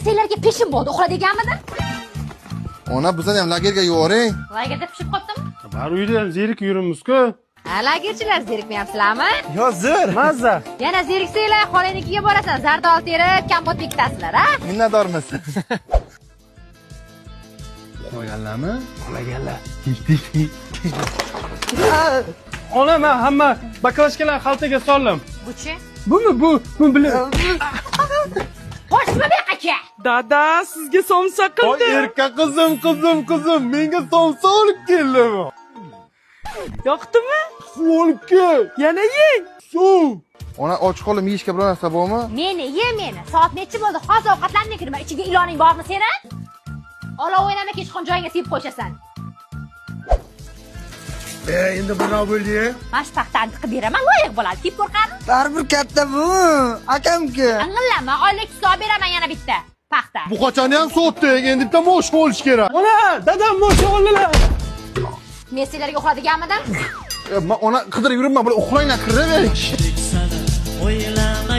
Senlarga peshin bo'ldi, uxla deganmidim? Ona, bizani ham lagerga yuboring. Lagerda pishib qolibdimi? Bari uyda ham zerikib yuribmiz-ku. Ha, lagerchilar, zerikmayapsizlarmi? Yo, zo'r. Mazza. Yana zeriksanglar, xolangnikiga borasan, zardol terib, kompot bekitasizlar, a? Minnatdormiz. Uxlaganlarmi? Uxlaganlar. Ona, men hamma baklashkalarni xaltaga soldim. Buchi? Bumi bu? Bu bilan. Qochma bu yoqqa kel. Dada, sizga somsa Voy qildim. Erka qizim, qizim, qizim, menga somsa olib keldimi? Yoqdimi? Suv olib kel. Yana yeng. Suv. Ona, och qoldim, yeyishga biror narsa bormi? Meni ye meni. Soat nechi bo'ldi? Hozir ovqatlanmay kirma. Ichiga iloning bormi seni? Olov o'ynama, kechqurun joyingga sepib qo'yashasan. Endi birov bo'ldi. Mana shu paxtani tiqib beraman, loyiq bo'ladi. Tep qo'rqadi. Baribir katta bu, akamki. Angillama, oylik hisob beraman yana bitta paxta. Bu qochani ham sotdik, endi bitta mosh bo'lish kerak. Ona, dadam mosh oldilar. Men senlarga uxla deganmidim? Man ona qidirib yuribman, bular uxlanglar, kiravering. O'ylama.